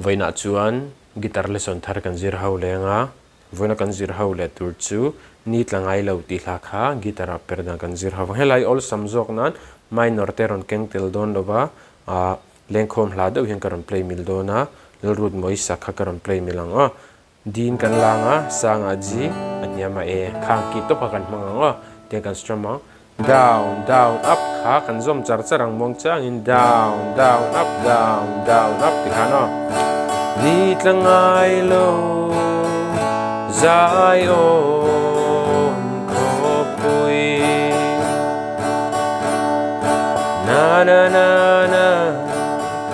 Vawiinah chuan guitar lesson thar kan zir ho leng a, vawiina kan zir ho leh tur chu ni tla ngai lo tih hla kha guitar ah per dan kan zir ho vang. Helai awlsam zawk nan minor te rawn keng tel dawn lo va, ah lengkhawm hla deuh hian ka rawn play mil dawn a, Lalrut Mawisa kha ka rawn play mil ang aw. Din kan lang a, sangah G, a hniamah E. Khang kih tawp kha kan hmang ang aw, tiang kan strum ang. Down, down, up kha kan zawm char char ang muang changin down, down, up, down, down, up ti khan aw. Ni tla ngai lo zai awm khawpui. Na na na na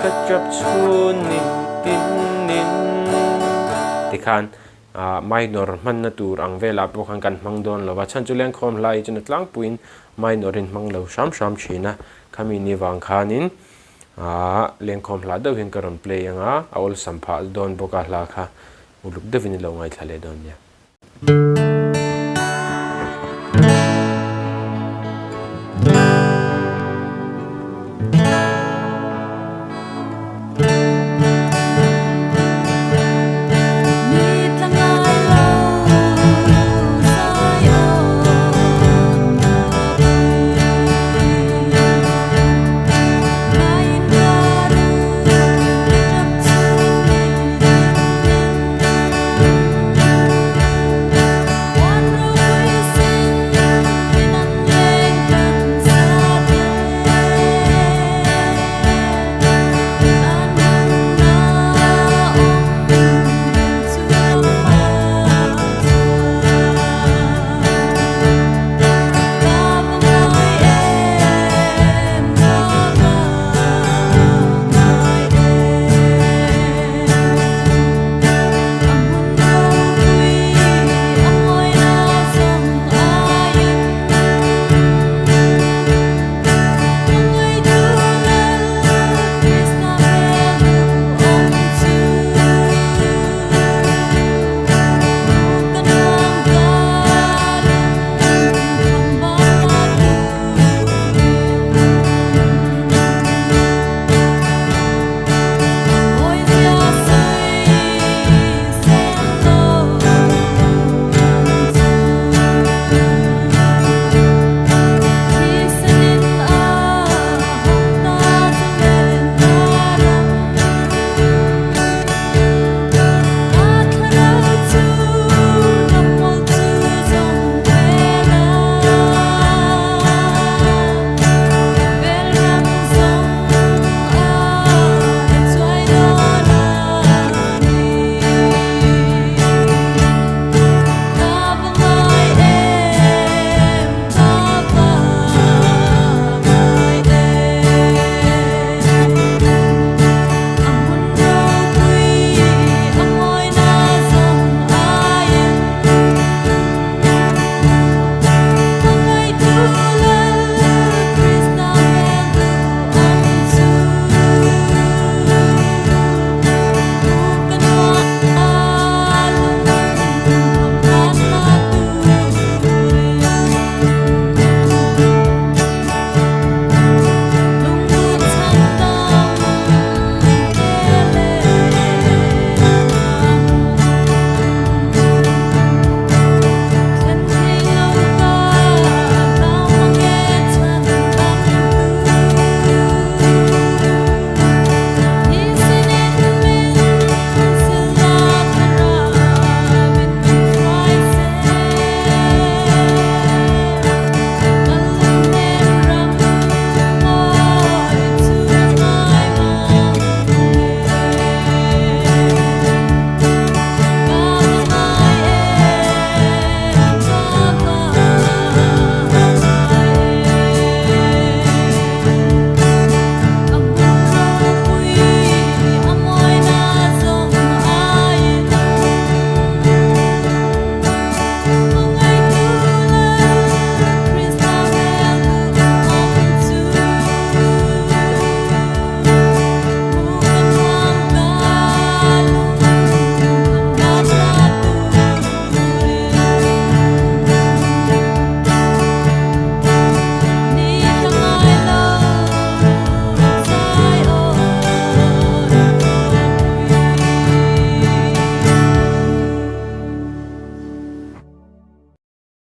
ka chap chhun ni tin nin. Tikhan minor hmanna tur ang velah pawh khan kan hmang dawn lo va, chhan chu lengkhawm hlai hi chuan a tlangpuiin minor in hmang lo hram hram thin a, khami ni vang khanin lengkhawm hla deuh hian ka rawn play anga a awlsam phah dawn bawk a hla kha uluk deuhin i lo ngaithla leh dawn nia.